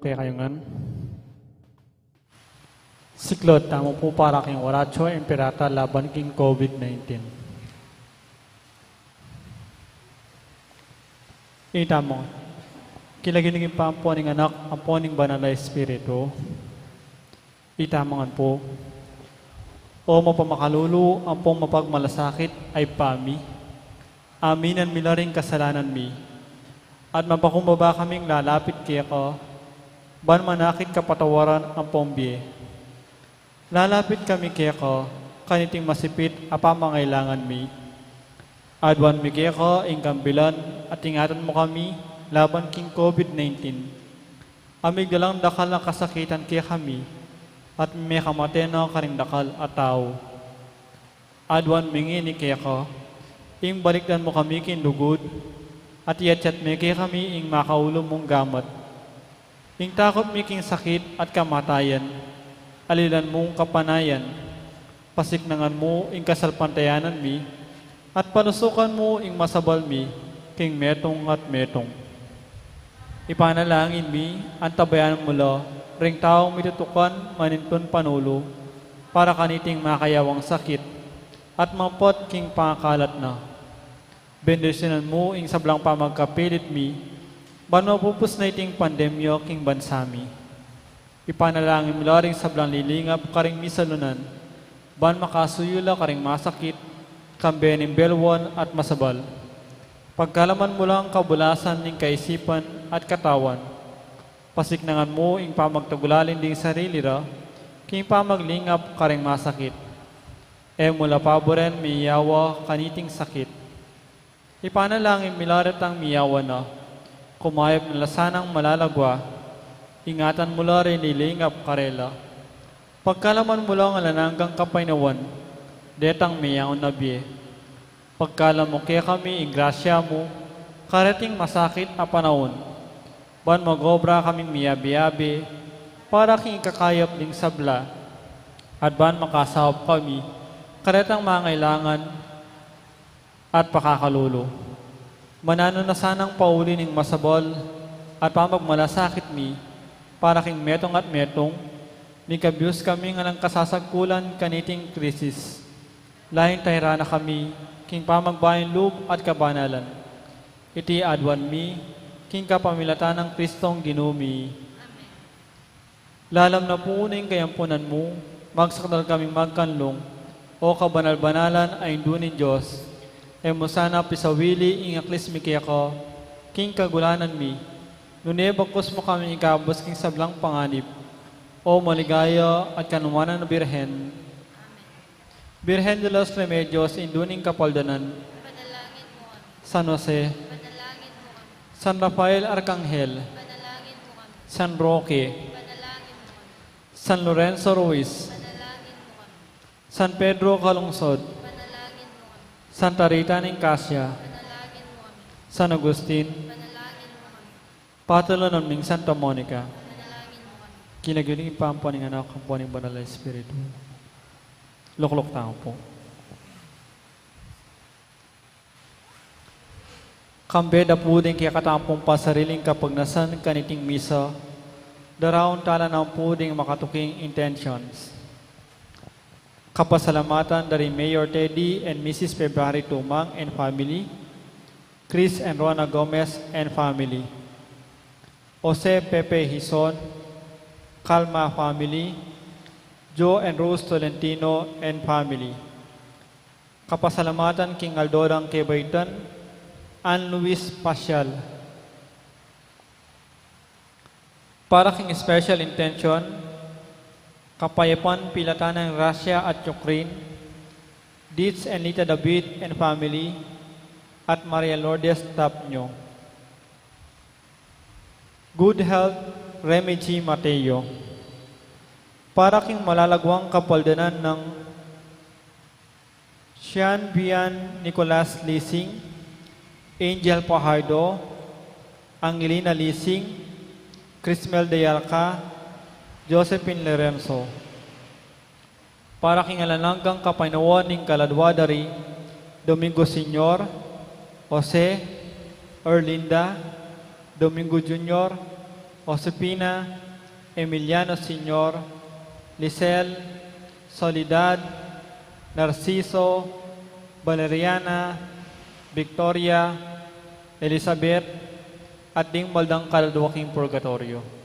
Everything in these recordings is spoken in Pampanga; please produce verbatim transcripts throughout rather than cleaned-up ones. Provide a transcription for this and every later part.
Teka, yung ngan. Siklaud tamu pu para king Oratio Imperata laban king COVID nineteen. Itamu ngan. King lagyu ning Ibpa, ampo ning Anak, ampo ning Banal a Espiritu. Itamu ngan pu. O mapamakalulu, ampong mapagmalasakit a Ibpa mi, aminan mi la ring kasalanan mi, at mapakumbaba kaming lalapit keka, ban manakit kapatawaran ampong bie. Lalapit kami keka, kaniting masipit a pamangailangan mi. Aduan mi keka ing kambilan at ingatan mu kami laban king COVID nineteen. A migdalang dakal a kasakitan kekami, at mekamate na karing dakal a tau. Aduan mi ngeni keka, ing balikdan mu kami king lugud, at iyatyat me kekami ing makaulu mung gamat. Ing takut mi king sakit at kamatayan, alilan mung kapanayan, pasiknangan mu ing kasalpantayanan mi, at palusukan mu ing masabal mi king metung at metung. Ipanalangin mi, antabayanan mu la ring taung mitutukan manintun panulu, para kaniting makayawang sakit, at mapot king pangakalat na. Bendisyunan mu ing sablang pamagkapilit mi, ban mapupus na iting pandemya king bansa mi. Ipanalangin mu la ring sablang lilingap karing misalunan, ban makasuyu la karing masakit, kambe ning belwan at masabal. Pagkalaman mu lang kabulasan ning kaisipan at katawan. Pasiknangan mu ing pamagtagulaling ding sarili ra, king pamaglingap karing masakit. E mu la paburen miyawa kaniting sakit. Ipanalangin mi la retang miyawa na, kumayap na la sanang malalagwa, ingatan mu la ring lilingap karela. Pagkalaman mu lang alang anggang kapaynawan, detang miyaun a bie. Pagkalam mu kekami ing grasya mu, kareting masakit a panaun, ban mag-obra kaming miyabe-yabe, para king ikakayap ding sabla, at ban makasaup kami, karetang mangailangan, at pakakalulu. Mananu na sanang pauli ning masabal at pamagmalasakit mi, para king metung at metung, mikabyus kami ngan ing kasasagkulan kaniting krisis. Lain tayra na kami king pamagbayung lub at kabanalan. Iti aduan mi, king kapamilatan nang Kristong Ginu mi. Lalam na pu ning kayampunan mu, magsakdal kaming magkanlung, O kabanal-banalan a Indu ning Dios. E mu sana pisawili ing aklis mi keka, king kagulanan mi, nune bagkus mu kami ikabus king sablang panganib, O maligaya at kanuanan a Birhen. Birhen de los Remedios, Indu ning Kapaldanan. Ipanalangin mu kami. San Jose. Ipanalangin mu kami. San Rafael Arcangel. Ipanalangin mu kami. San Roque. Ipanalangin mu kami. San Lorenzo Ruiz. Ipanalangin mu kami. San Pedro Calungsod. Ipanalangin mu kami. Santa Rita ning Cascia. Ipanalangin mu kami. San Agustin. Ipanalangin mu kami. Patulunan ming Santa Monica. Ipanalangin mu kami. King lagyu ning Ibpa, ampo ning Anak, ampo ning Banal a Espiritu. Lukluk tamu pu. Kambe da pu ding kekatamung pasariling kapagnasan kaniting misa, daraun tala naman pu ding makatuking intentions. Kapasalamatan dari Mayor Teddy and Missus February Tumang and family, Chris and Rona Gomez and family, Jose Pepe Hizon, Calma family, Joe and Rose Tolentino and family. Kapasalamatan king aldo dang kebaitan, Ann Luis Pasial. Para king special intention, kapayapan pilatan ning Russia at Ukraine, Dietz and Lita David and family, at Maria Lourdes Tapño. Good health, Remy G Mateo. Para king malalaguang kapaldanan nang Sian Bian Nicolas Lising, Angel Pajardo, Angelina Lising, Crismel de Alca, Josephine Lorenzo. Para king alang anggang kapaynawan ning kaladua dari Domingo Senior, Jose, Erlinda, Domingo Junior, Josefina, Emiliano Senior, Lisel, Soledad, Narciso, Valeriana, Victoria, Elizabeth, at ding maldang kaladwa king purgatoryo.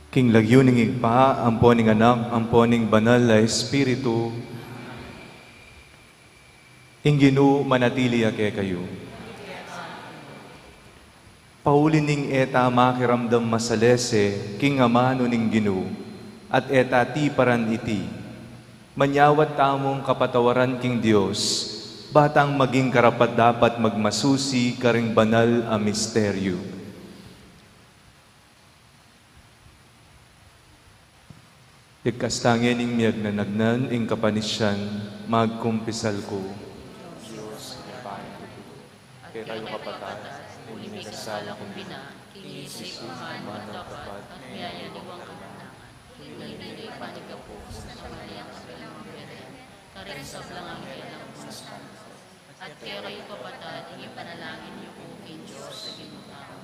King lagyu ning Ibpa, ampo ning Anak, ampo ning Banal a Espiritu. Ing Ginu manatili ya kekayu. Pauli ning e ta makiramdam masalese king amanu ning Ginu, at e ta tiparan iti, manyawad tamung kapatawaran king Dios, ba tang maging karapat-dapat magmasusi karing banal a misteryu. Ikasta ngening miyagnanagnan ing kapanisian, magkumpisal ku. Dios, Ibpa ning tutu, kekayu kapatad, uli ning sala kung bina, king isip, amanu, tapat, at miyayaliwang kakulangan. Uli ning panigapus na kamalian kapilan mabere, karing sablang anghel at kekayu kapatad, ipanalangin yu ku king Dios a Ginu tamu.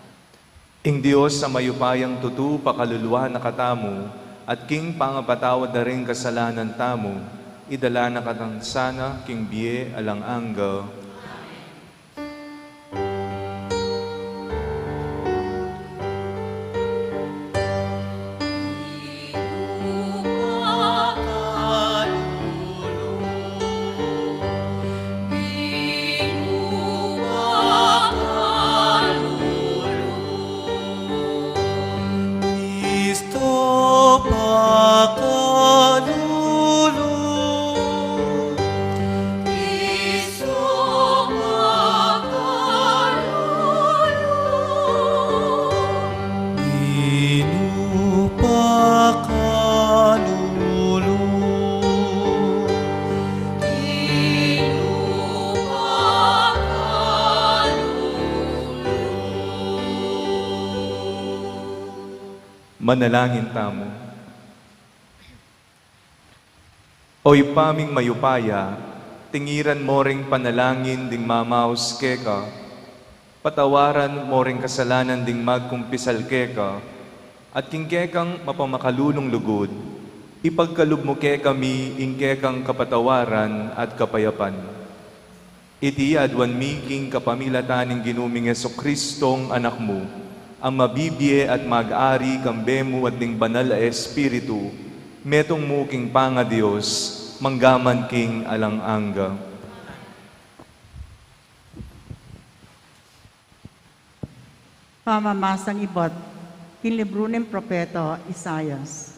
Ing Dios a mayupayang tutu pakalulu na katamu, at king pangapatawad da ring kasalanan tamu, idala na katamu sana king bie alang angga. Kristo pakalulu. Kristo pakalulu. Ginu pakalulu. Ginu pakalulu. Manalangin tamu. O Ibpa ming mayupaya, tingiran mo ring panalangin ding mamaus keka, patawaran mo ring kasalanan ding magkumpisal keka, at king kekang mapamakalulung lugud, ipagkalub mu kekami ing kekang kapatawaran at kapayapan. Iti aduan mi king kapamilatan ning Ginu ming Jesucristong Anak mu, a mabibie at mag-ari kambe mu at ning Banal a Espiritu, metung mu king pangaDios, mangga man king alang angga. Pamamasang ibat king libru ning propeta Isaias.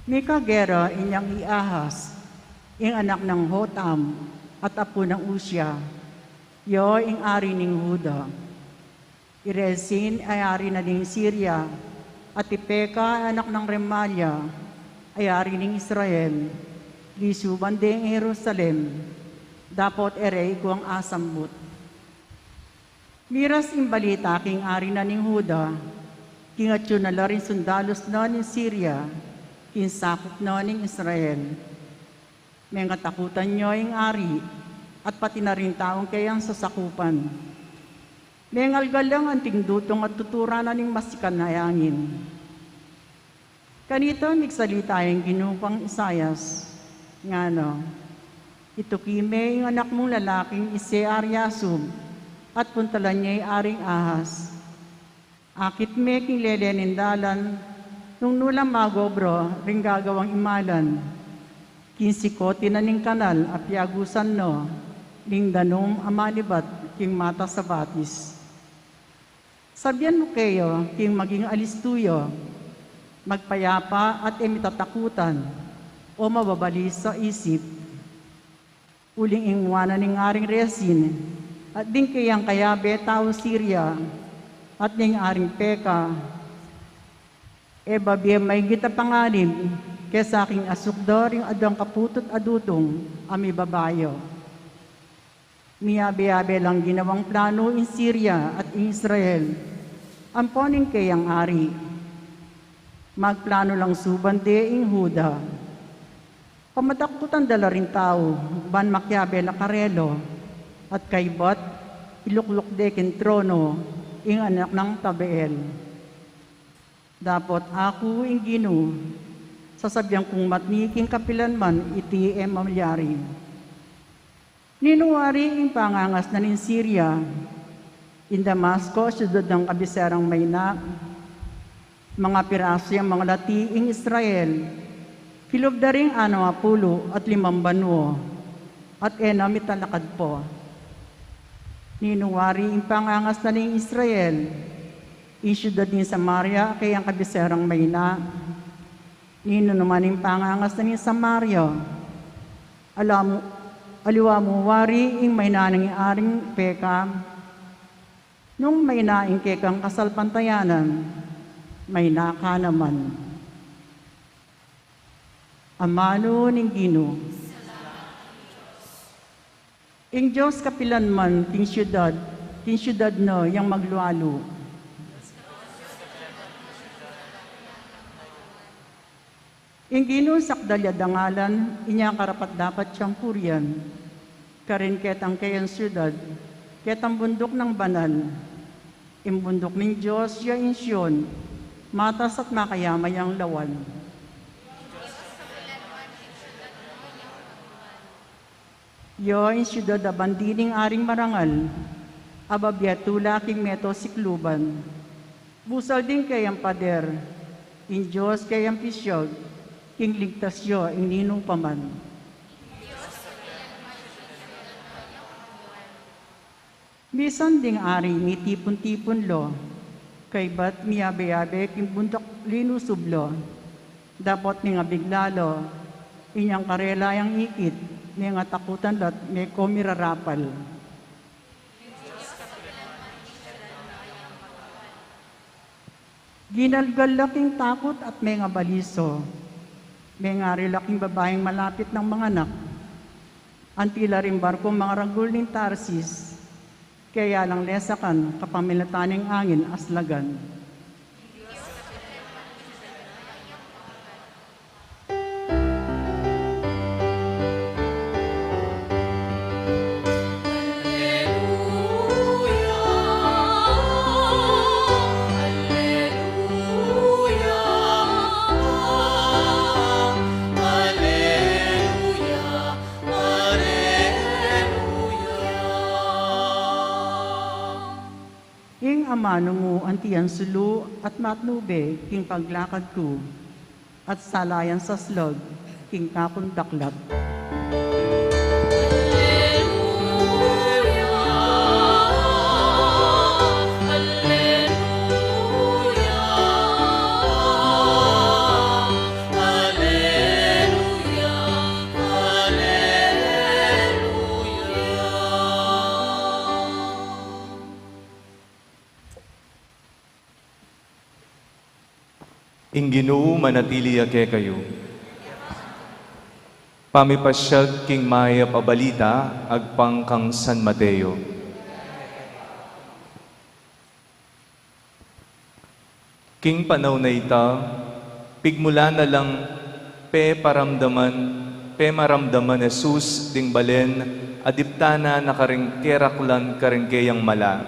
Mikagera inyang i Ahaz, ing anak nang Jotam, at apu nang Uzia, ya ing ari ning Juda. I Rezin a ari na ning Siria, at i Peka a anak nang Remalia, a ari ning Israel, lisuban de ing Jerusalem, dapot e re ikuang asambut. Miras ing balita king ari na ning Juda, king atyu na la ring sundalus na ning Siria king sakup na ning Israel. Mengatakutan ya ing ari, at pati na ring taung keyang sasakupan. Mengalgal lang anting dutung at tuturan na ning masikan a angin. Kanita migsalita ing Ginu kang Isaias, ngana, Ituki me ing anak mung lalaking i Sear-Yasub, at puntalan ye i Aring Ahaz. Akit me king lele ning dalan, nung nu lang mag-obra ring gagawang imalan. King sikote na ning kanal a piagusan na, ning danum a manibat king matas a batis. Sabian mu keya king maging alistu ya, magpayapa at e mitatakutan o mababalisa isip. Uling ing wanan ning aring Rezin, at ding keyang kayabe taung Siria, at ning aring Peka, e babie maigit a panganib kesa king asuk da ring aduang kaputut a dutung a mibaba ya. Miyabe-yabe lang ginawang planu ing Siria at ing Israel, ampo ning keyang ari. Magplanu lang suban de ing Juda. Pamatakutan da la ring tau, ban makiabe la karela, at kaybat, ilukluk de king trono ing anak nang Tabeel. Dapot aku ing Ginu, sasabian kung matni king kapilan man iti e malyari. Ninu wari ing pangangas na ning Siria, ing Damasco, siudad nang kabiserang mayna? Manga pirasu yang mangalati ing Israel, kilub da ring anam a pulu at limang banua, at e na mitalakad pa. Ninu wari ing pangangas na ning Israel? Ing siudad ning Samaria, kayang kabiserang mayna. Ninu naman ing pangangas na ning Samaria? Alamu, aliwa mu wari ing mayna ning aring peka? Nung mayna ing kekang kasalpantayanan, mayna ka naman. Amanu ning Ginu. Ing Dios kapilan man king siudad, king siudad na yang maglualu. Ing Ginu sakdal ya dangalan, inya karapat-dapat yang purian. Karin ketang keyang siudad, ketang bunduk nang banal. Ing bunduk ning Dios ya ing Sion, matas at makayama yang lawan. Ya ing siudad a bandi ning aring marangal, a babie tula king meto sikluban. Busal ding keyang pader, ing Dios keyang pisyag, king ligtas ya ing ninu pa man. Misan ding ari mitipun-tipun la, kaybat miyabe-yabe king bunduk linusub la. Dapot mingabigla la, inyang karela yang ikit, mengatakutan la't meko mirarapal. Ginalgal la king takut at mengabaliso. Mengari la king babaing malapit nang manganak. Anti la ring barkung mangaragul ning Tarsis, keya lang lesakan kapamilatan ning angin aslagan. Ing amanu mu anti yang sulu at matnube king paglakad ku, at sala yang saslag king kakung daklat. Ing Ginu manatili ya kekayu. Pamipasyag king mayap a balita agpang kang San Mateo. King panaun a ita, pigmulan na lang peparamdaman, pemaramdaman Jesus ding balen a diptanan na karing keraklan karing keyang mala.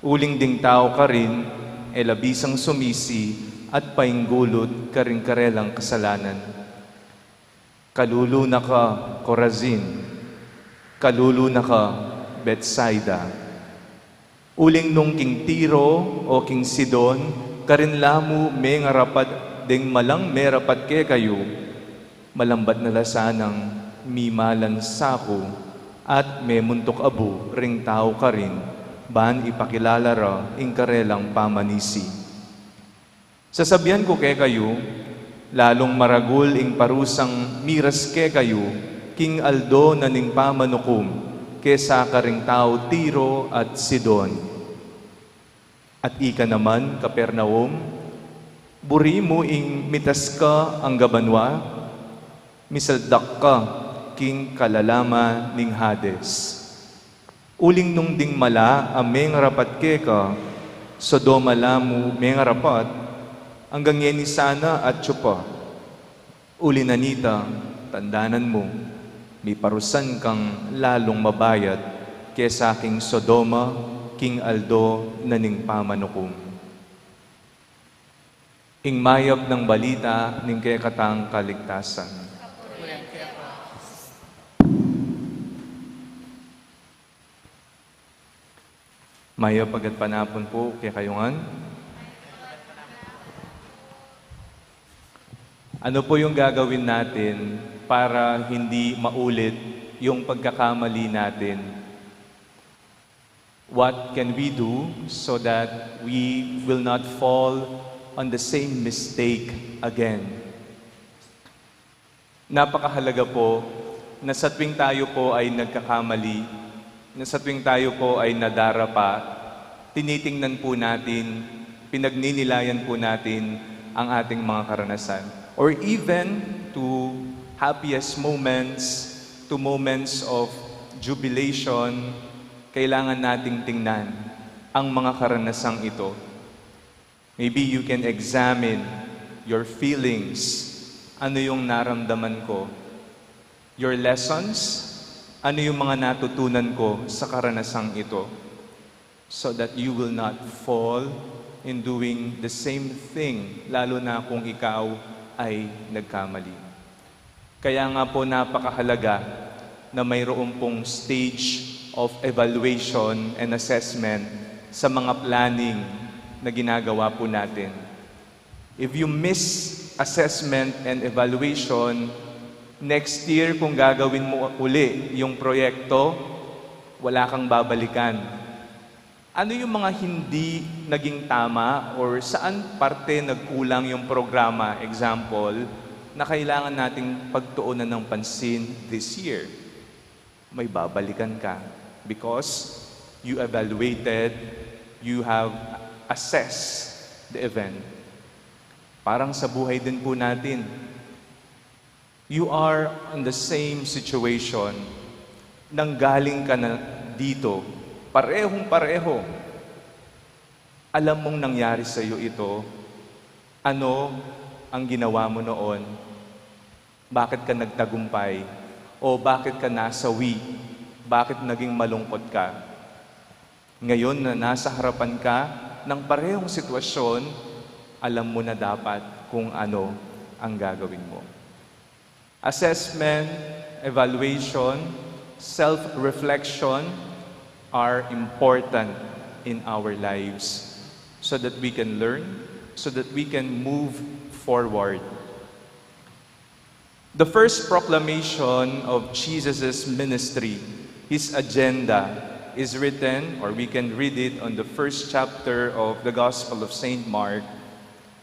Uling ding tau karin, e la bisang sumisi at painggulut karing karelang kasalanan. Kalulu na ka, Corazin! Kalulu na ka, Betsaida! Uling nung king Tiro o king Sidon karin la mu mengarapat ding malang merapat kekayu, malambat na la sanang mimalan saku at memuntuk abu ring tau karin, ban ipakilala ra ing karelang pamanisi. Sasabian ku kekayu, lalung maragul ing parusang miras kekayu king aldo na ning pamanukum kesa karing tau Tiro at Sidon. At ika naman, Capernaum, buri mu ing mitas ka angga banua? Misaldak ka king kalalaman ning Hades. Uling nung ding mala a mengarapat keka, Sodoma la mu mengarapat, anggang ngeni sana atyu pa. Uli na nita, tandanan mu, miparusan kang lalung mabayat kesa king Sodoma king aldo na ning pamanukum. Ing mayap nang balita ning kekatang kaligtasan. Mayap a gatpanapun pu kekayu ngan. Ano po yung gagawin natin para hindi maulit yung pagkakamali natin? What can we do so that we will not fall on the same mistake again? Napakahalaga po na sa tuwing tayo po ay nagkakamali, na sa tuwing tayo po ay nadarapa, tinitingnan po natin, pinagninilayan po natin ang ating mga karanasan. Or even to happiest moments, to moments of jubilation, kailangan nating tingnan ang mga karanasang ito. Maybe you can examine your feelings. Ano yung naramdaman ko? Your lessons? Ano yung mga natutunan ko sa karanasang ito? So that you will not fall in doing the same thing, lalo na kung ikaw ay nagkamali. Kaya nga po napakahalaga na mayroon pong stage of evaluation and assessment sa mga planning na ginagawa po natin. If you miss assessment and evaluation, next year kung gagawin mo uli yung proyekto, wala kang babalikan. Ano yung mga hindi naging tama or saan parte nagkulang yung programa, example, na kailangan nating pagtuunan ng pansin this year? May babalikan ka because you evaluated, you have assessed the event. Parang sa buhay din po natin, you are on the same situation. Nanggaling ka na dito, parehong-pareho. Alam mong nangyari sa iyo ito. Ano ang ginawa mo noon? Bakit ka nagtagumpay? O bakit ka nasawi? Bakit naging malungkot ka? Ngayon na nasa harapan ka ng parehong sitwasyon, alam mo na dapat kung ano ang gagawin mo. Assessment, evaluation, self-reflection are important in our lives so that we can learn, so that we can move forward. The first proclamation of Jesus' ministry, his agenda, is written, or we can read it on the first chapter of the Gospel of Saint Mark.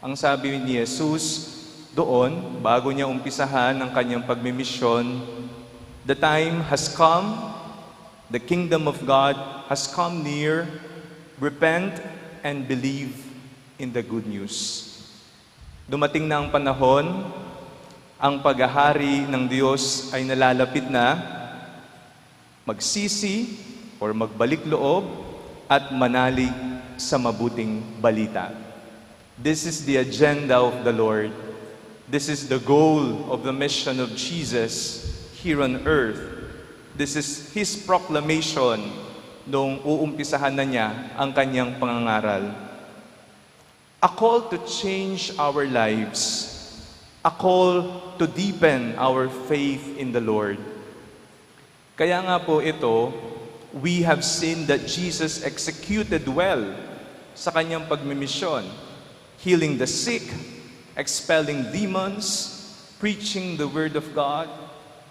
Ang sabi ni Jesus doon, bago niya umpisahan ang kanyang pagmimisyon, "The time has come, the kingdom of God has come near, repent and believe in the good news." Dumating na ang panahon, ang paghahari ng Diyos ay nalalapit na, magsisi or magbalik loob at manalig sa mabuting balita. This is the agenda of the Lord. This is the goal of the mission of Jesus here on earth. This is His proclamation nung uumpisahan na niya ang kanyang pangangaral. A call to change our lives, a call to deepen our faith in the Lord. Kaya nga po ito, we have seen that Jesus executed well sa kanyang pagmimisyon, healing the sick, expelling demons, preaching the word of God,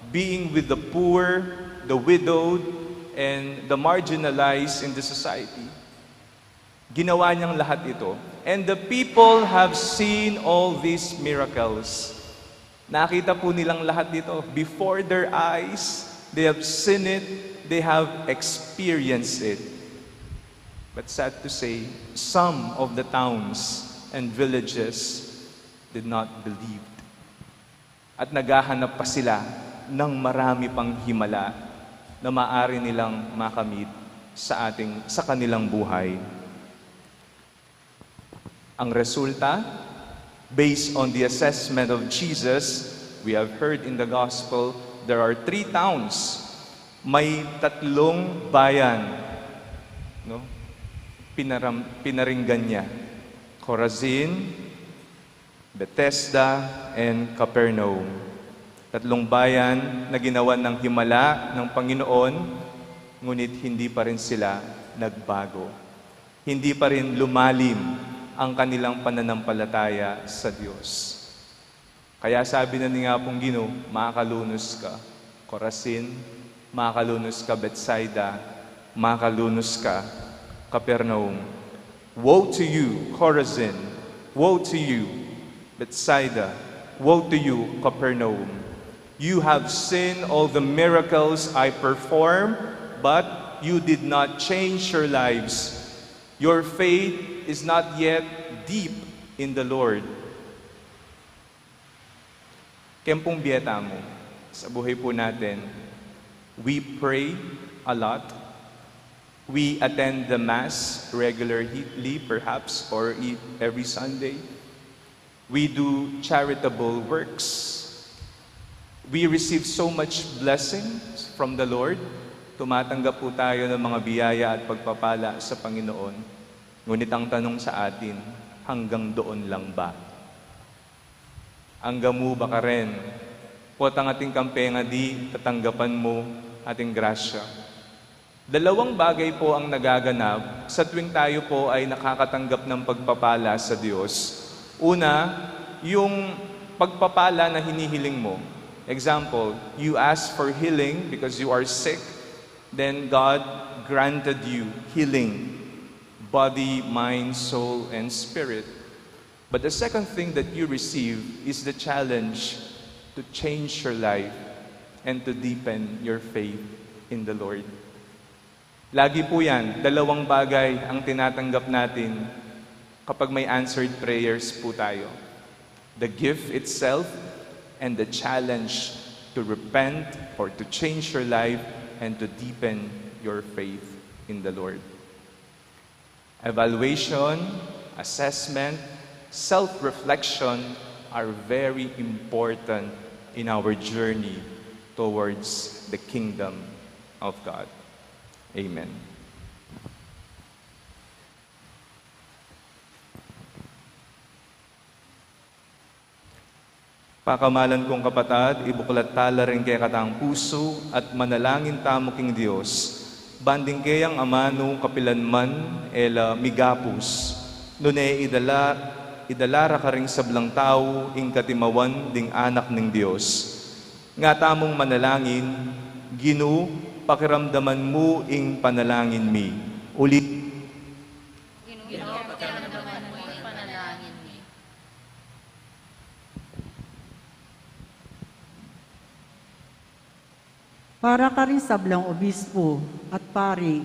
being with the poor, the widowed, and the marginalized in the society. Ginawa niyang lahat ito. And the people have seen all these miracles. Nakita po nilang lahat ito. Before their eyes, they have seen it, they have experienced it. But sad to say, some of the towns and villages did not believe. At naghahanap pa sila ng marami pang himala na maaari nilang makamit sa ating, sa kanilang buhay. Ang resulta, based on the assessment of Jesus, we have heard in the gospel, there are three towns. May tatlong bayan, no? Pinaram-, pinaringgan niya. Chorazin, Bethsaida, and Capernaum. Tatlong bayan na ginawan ng himala ng Panginoon, ngunit hindi pa rin sila nagbago. Hindi pa rin lumalim ang kanilang pananampalataya sa Diyos. Kaya sabi na ning Apung Ginu, "Makalunus ka, Corazin, makalunus ka, Betsaida, makalunus ka, Capernaum." Woe to you, Corazin! Woe to you, Bethsaida! Woe to you, Capernaum! You have seen all the miracles I performed, but you did not change your lives. Your faith is not yet deep in the Lord. Kaya pong bie tamu, sa buhay po natin, we pray a lot. We attend the Mass regularly, perhaps, or e- every Sunday. We do charitable works. We receive so much blessings from the Lord. Tumatanggap po tayo ng mga biyaya at pagpapala sa Panginoon. Ngunit ang tanong sa atin, hanggang doon lang ba? Angga mu ba karen? Potang atin kampe nga di tatanggapan mu ating grasya. Dalawang bagay po ang nagaganap sa tuwing tayo po ay nakakatanggap ng pagpapala sa Diyos. Una, yung pagpapala na hinihiling mo. Example, you ask for healing because you are sick, then God granted you healing, body, mind, soul, and spirit. But the second thing that you receive is the challenge to change your life and to deepen your faith in the Lord. Lagi po yan, dalawang bagay ang tinatanggap natin kapag may answered prayers po tayo. The gift itself and the challenge to repent or to change your life and to deepen your faith in the Lord. Evaluation, assessment, self-reflection are very important in our journey towards the kingdom of God. Amen. Pakamalan kung kapatad, ibuklat tala ring kekatang pusu at manalangin tamu king Dios, ban ding keyang amanu kapilan man e la migapus, nune idala, idala ra karing sablang tau ing katimawan ding anak ning Dios. Nga tamung manalangin, Ginu, pakiramdaman mu ing panalangin mi. Ulit. Ginu, pakiramdaman mu ing panalangin mi. Para karing sablang obispo at pari,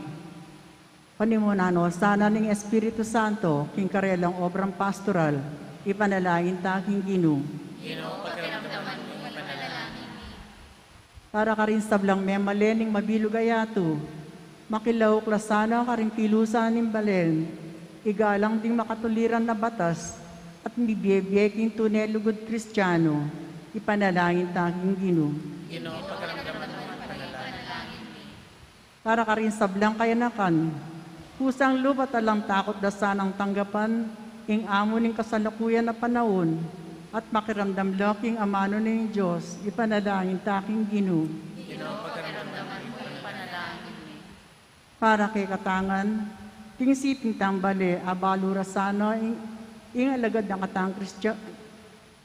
panimunan no sana ning Espiritu Santo king karelang obrang pastoral, ipanalangin ta king Ginu. Ginu, pakiramdaman mu ing panalangin mi. Para karing sablang memalen ning mabilug a yatu, makilauk la sana karing kilusan ning balen, igalang ding makatuliran a batas, at mibiebie king tune lugud Kristiano, ipanalangin ta king Ginu. Ginu, pakiramdaman mu ing panalangin mi. Para karing sablang kayanakan, kusang lub at alang takut da sanang tanggapan ing amu ning kasalukuyan a panaun, at makiramdam la king amanu ning Dios, ipanalangin ta king Ginu. Ginu, pakiramdaman mu ing panalangin mi. Para kekatang ngan, king siping tang bale, abalu ra sana ing, ing alagad na katang Kristian,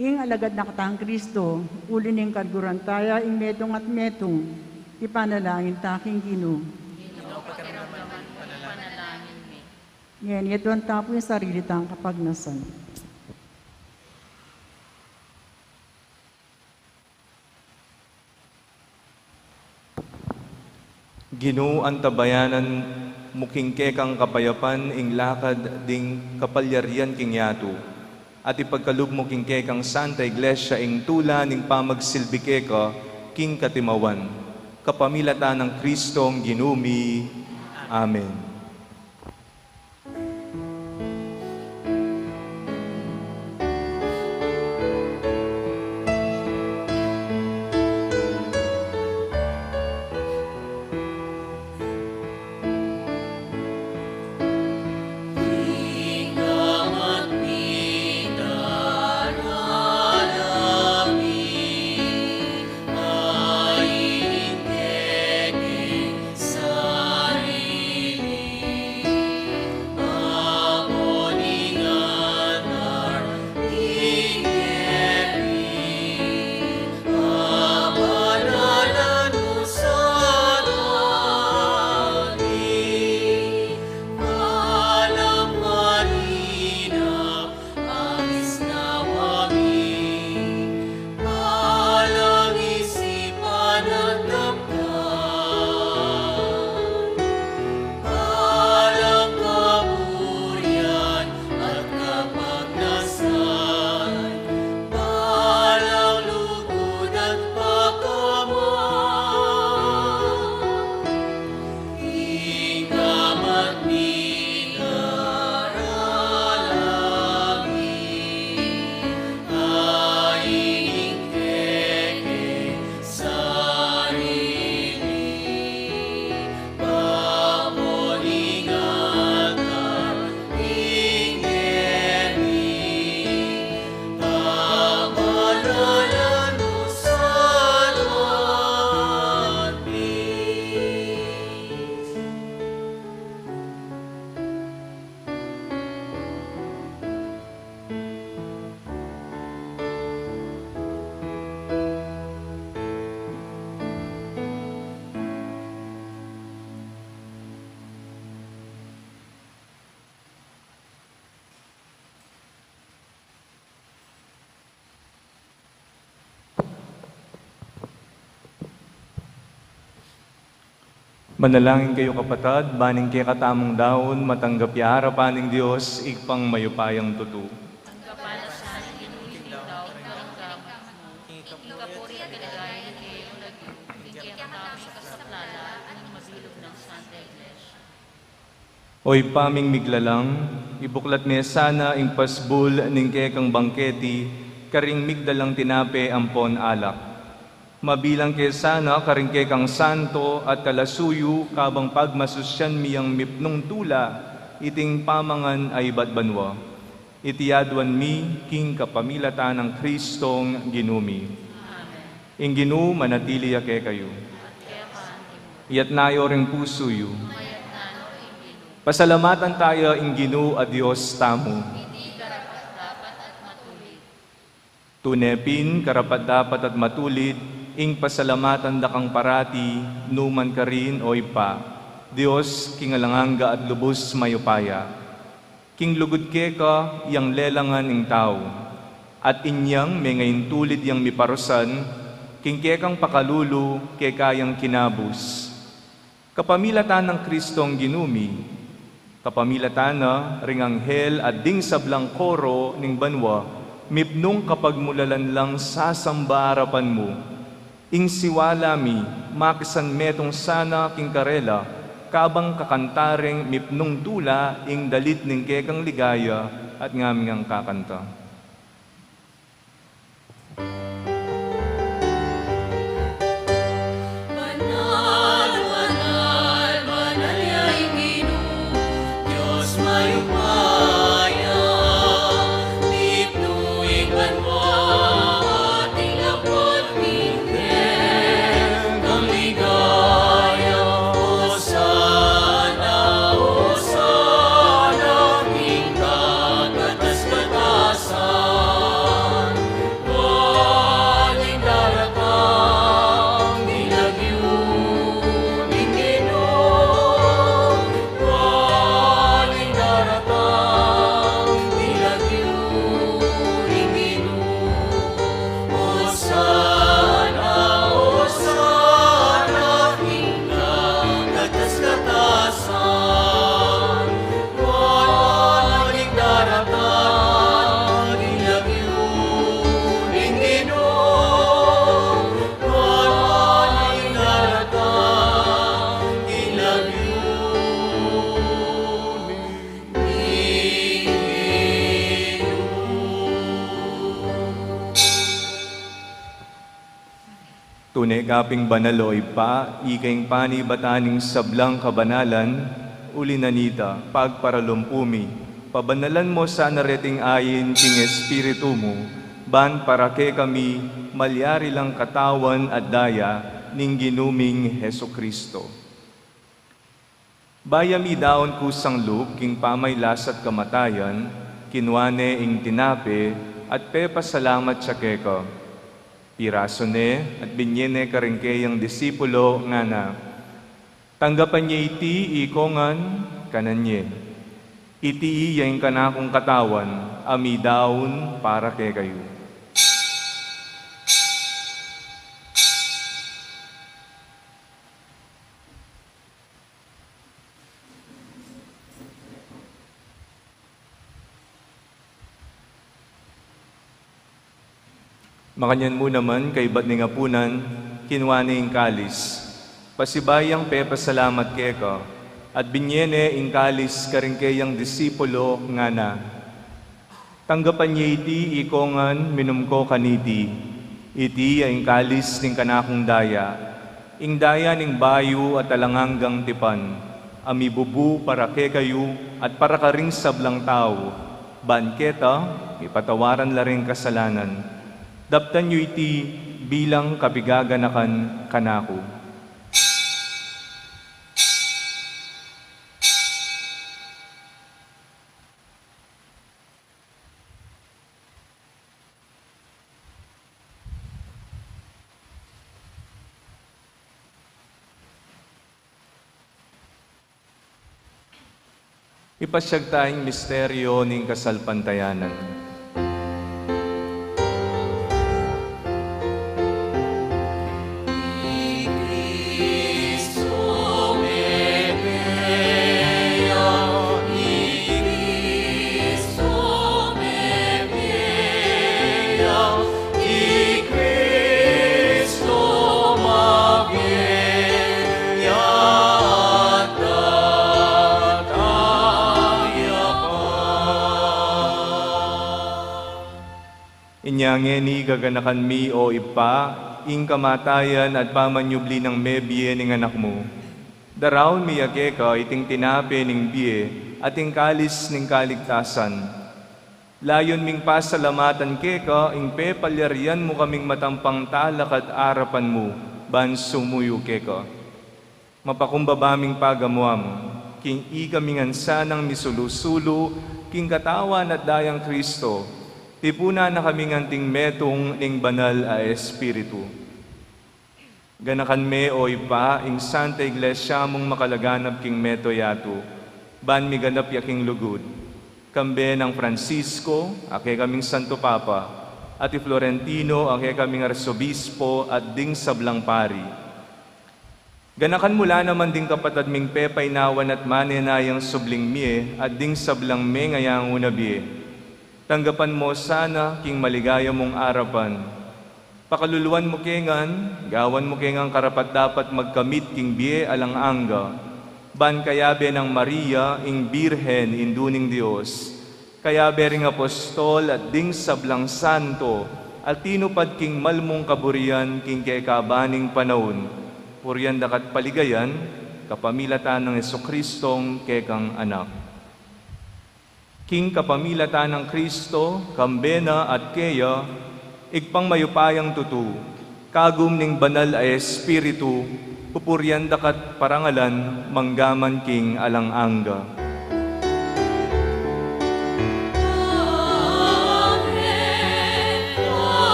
ing alagad na katang Kristo, uli ning kaluguran taya ing metung at metung, ipanalangin ta king Ginu. Ginu, pakiramdaman mu ing panalangin mi. Ngeni, aduan ta pu ing sarili tang kapagnasan. Ginu, antabayanan mu king kekang kapayapan ing lakad ding kapalyarian king yatu, at ipagkalub mu king kekang Santa Iglesia ing tula ning pamagsilbi keka king katimawan. Kapamilatan nang Kristong Ginu mi. Amen. Manalangin kayu, kapatad, ban ing kekatamung daun matanggap ya arapan ning Dios, Ibpang mayupayang tutu. Tanggapan na sa ning Ginu ing daun ning gamat mu, ing kapurian at kaligayan king lagyu, king kekatamung kasaplalan, ning mabilug nang Santa Iglesia. O Ibpa ming miglalang, ibuklat me sana ing pasbul ning kekang bangketi karing migdalang tinape ampon alak. Mabilang ke sana karing kekang santo at kalasuyu kabang pagmasusyan mi yang mipnung tula iting pamangan a ibat banua. Iti aduan mi king kapamilatan nang Kristong Ginu mi. Amen. Ing Ginu manatili ya kekayu. Iyatas yu ring pusu yu. Pasalamatan taya ing Ginu a Dios tamu. Tune pin, karapat-dapat at matulid, ing pasalamatan da kang parati, nu man karin, o Ibpa, Dios king alang angga at lubus mayupaya. King lugud keka yang lelangan ing tau, at inyang mengaintulid yang miparusan, king kekang pakalulu, keka yang kinabus. Kapamilatan nang Kristong Ginu mi, kapamilatan na ring anghel at ding sablang koro ning banua, mipnung kapagmulalan lang sasamba arapan mu. Ing siwala mi, makisanmetung sana king karela, kabang kakanta reng mipnung tula ing dalit ning kekang ligaya at ngaming kakanta. Banal, banal, banal ya ing Ginu, Dios mayupaya. Mipnu ing banua, at ing lapud king kekang ligaya. Osana, Osana, king kakatas-katasan. Ban ing daratang ing lagyu ning Ginu. Ban ing daratang ing lagyu ning Ginu. Osana, Osana, king kakatas-katasan. Ban ing daratang ing lagyu ning Ginu. Ban ing daratang ing lagyu ning Ginu. Tune ka pin banal, o Ibpa, ika ing panibatan ning sablang kabanalan, uli na nita, pagparalumpu mi, pabanalan mu sana reting ain king Espiritu mu, ban para kekami malyari lang katawan at daya ning Ginu ming Jesucristo. Bayu mi daun kusang lub king pamaglasat kamatayan, kinua ne ing tinape at pepasalamat ya keka. Pirasu ne at binye ne karing keyang disipulo, ngana: Tanggapan ye iti ikongan, kanan ye. Iti ya ing kanakung katawan a midaun para kekayu. Makanyan mu naman, kaibat ning apunan, kinua ne ing kalis, pasibayu yang pepasalamat keka, at binye ne ing kalis karing keyang disipulo, ngana: Tanggapan ye iti ikongan, minum ko kaniti. Iti ya ing kalis ning kanakung daya, ing daya ning bayu at alang anggang tipan, a mibubu para kekayu at para karing sablang tau, ban keta mipatawaran la ring kasalanan. Daptan yu iti bilang kapigaganakan kanaku. Ipasyag taya ing misteryo ning kasalpantayanan. I Kristo Ngeni gaganakan mi, o Ibpa, ing kamatayan at pamanyubli nang mebie ning Anak mu. Daraun mi ya keka iting tinape ning bie at ing kalis ning kaligtasan. Layun ming pasalamatan keka ing pepalyarian mu kaming matampang talakad arapan mu ban sumuyu keka. Mapakumbaba ming pagamu-amu, king ikami ngan sanang misulu-sulu king Katawan at Dayang Kristo, tipunan na kami ngan anting metung ning Banal a Espiritu. Ganakan me, o Ibpa, ing Santa Iglesia mung makalaganap king mabilug a yatu, ban miganap ya king lugud, kambe nang Francisco, a kekaming Santo Papa, at i Florentino, a kekaming Arsobispo, at ding sablang pari. Ganakan mu la naman ding kapatad ming pepainawan at manenayang subling mie, at ding sablang mengayangu na bie. Tanggapan mo sana king maligaya mung arapan. Pakaluluan mu ke ngan, gawan mu ke ngan karapat-dapat magkamit king bie alang angga, ban kayabe nang Maria, ing Birhen, Indu ning Dios, kayabe ring apostol at ding sablang santo, a tinupad king mal mung kaburian king kekaban ning panaun, purian da ka't paligayan, kapamilatan nang Jesucristong kekang Anak. King kapamilatan nang Kristo, kambe na at keya, Ibpang mayupayang tutu, kagum ning Banal a Espiritu, pupurian da ka't parangalan, mangga man king alang angga.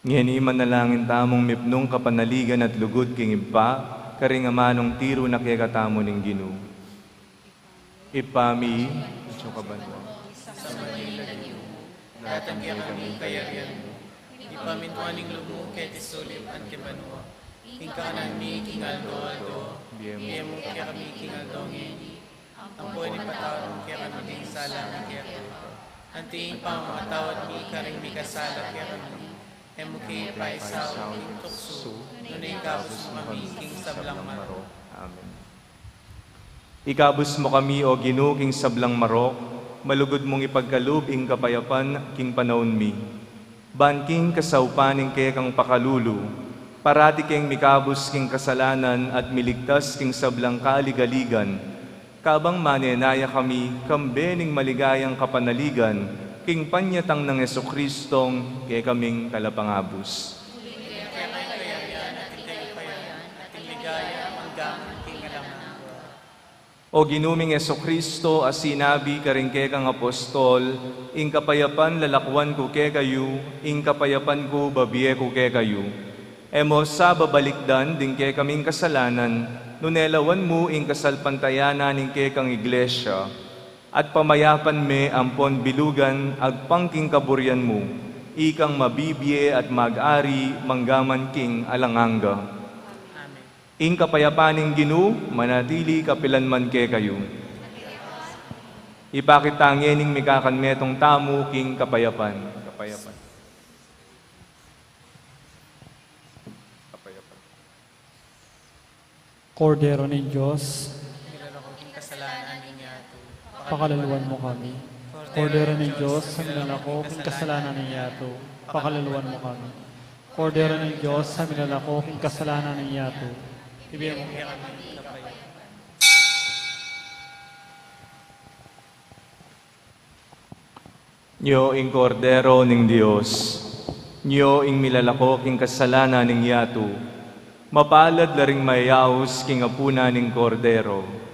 Ngeni manalangin tamung mipnung kapanaligan at lugud king Ibpa, karing amanung tiru na kekatamu ning Ginu. Ibpa mi, atsu ka banua. Datang kekami ing kayarian mu. Mipamintuan ing lub mu keti sulip anti banua. Ing kakanan mi king aldo-aldo, ibie mu kekami king aldo ngeni. Ampon ipatawad mu kekami ding sala mi keka, anti ing pamamatawad mi karing mikasala kekami. E mu ke paisaul king tuksu, nune ikabus mu kami king sablang marok. Amen. Ikabus mu kami, O Ginu, king sablang marok, malugud mung ipagkalub ing kapayapan king panaun mi. Ban king kasaupan ning kekang pakalulu, parati keng mikabus king kasalanan at miligtas king sablang kaligaligan, kabang manenaya kami kambe ning maligayang kapanaligan king panyatang nang Jesucristong kekaming Talapangabus. O Ginu ming Jesucristo, a sinabi karing kekang apostol, ing kapayapan lalakwan ku kekayu, ing kapayapan ku babie ku kekayu. E mu sa babalikdan ding kekaming kasalanan, nune lawan mu ing kasalpantayanan ning kekang iglesia, at pamayapan me ampon bilugan agpang king kaburian mu, ikang mabibie at mag-ari mangga man king alang angga. Amen. Ing kapayapan ning Ginu manatili kapilan man kekayu. Ipakit ta ngening mikakanmetung tamu king kapayapan. Kapayapan. Kapayapan. Kordero ning Dios, pakaluluan mu kami. Kordero ning Dios, a minalako king kasalanan ning yatu, pakaluluan mu kami. Kordero ning Dios, a minalako king kasalanan ning yatu, ibie mu kekami ing kapayapan. Nyo ing Kordero ning Dios, nyo ing milalako king kasalanan ning yatu, mapalad la ring mayayaus king apunan ning Kordero.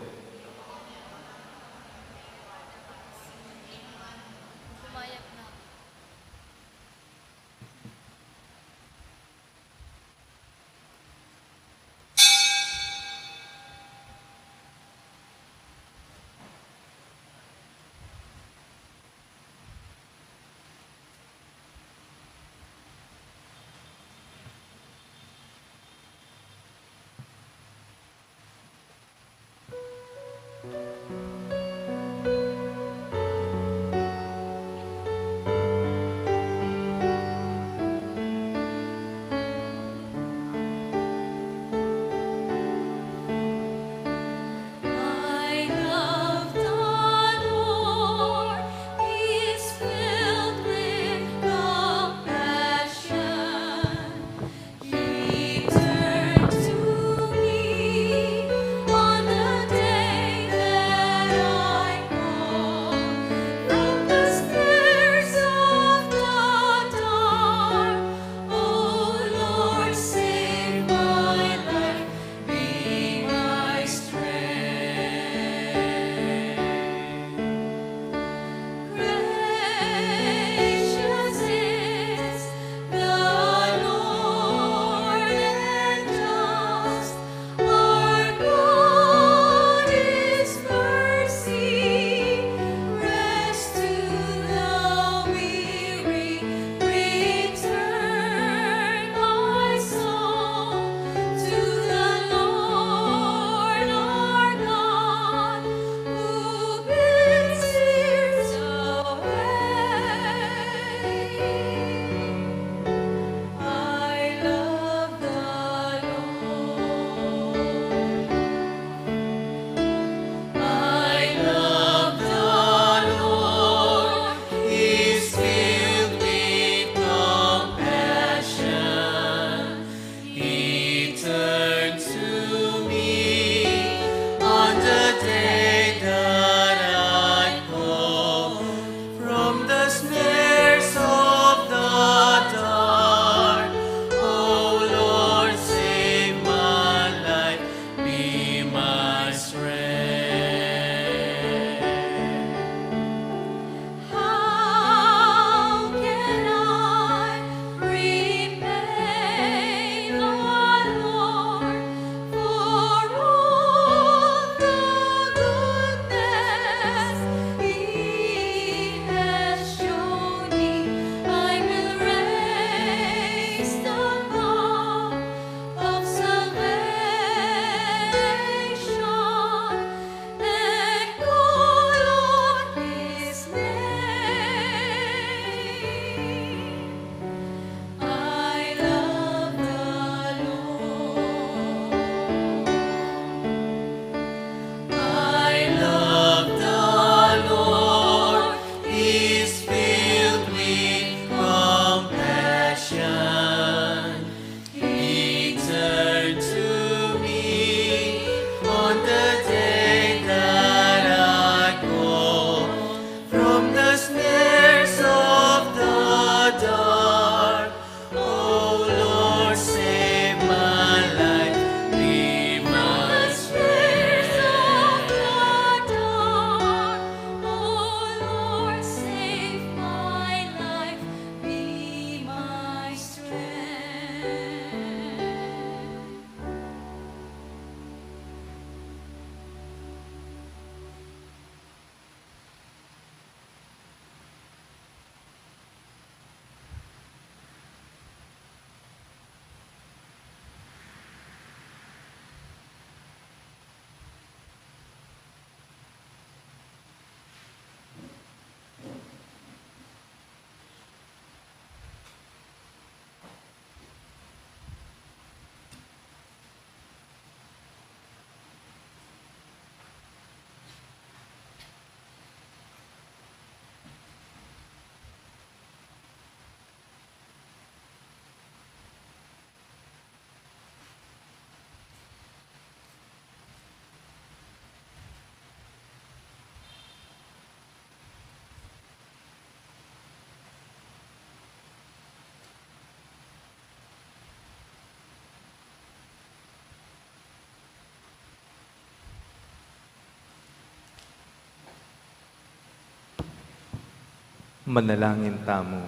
Manalangin tamu.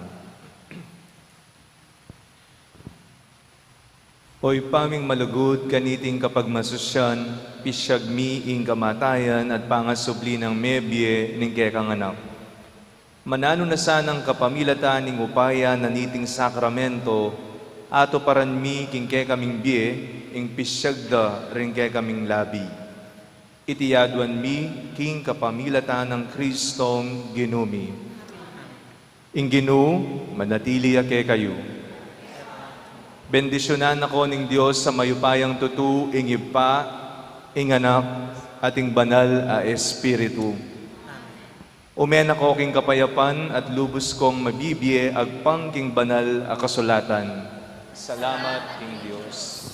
O Ibpa ming malugud, kaniting kapagmasusyan, pisyag mi ing kamatayan at pangasubli nang mebie ning kekang Anak. Mananu na sanang kapamilatan ning upaya na niting sakramento, atuparan mi king kekaming bie ing pisyag da ring kekaming labi. Iti aduan mi king kapamilatan nang Kristong Ginu mi. Ing Ginu manatili ya kekayu. Bendisyunan na ko ning Dios a mayupayang tutu, ing Ibpa, ing Anak, at ing Banal a Espiritu. Ume na ko king kapayapan at lubus kong mabibie agpang king banal a kasulatan. Salamat king Dios.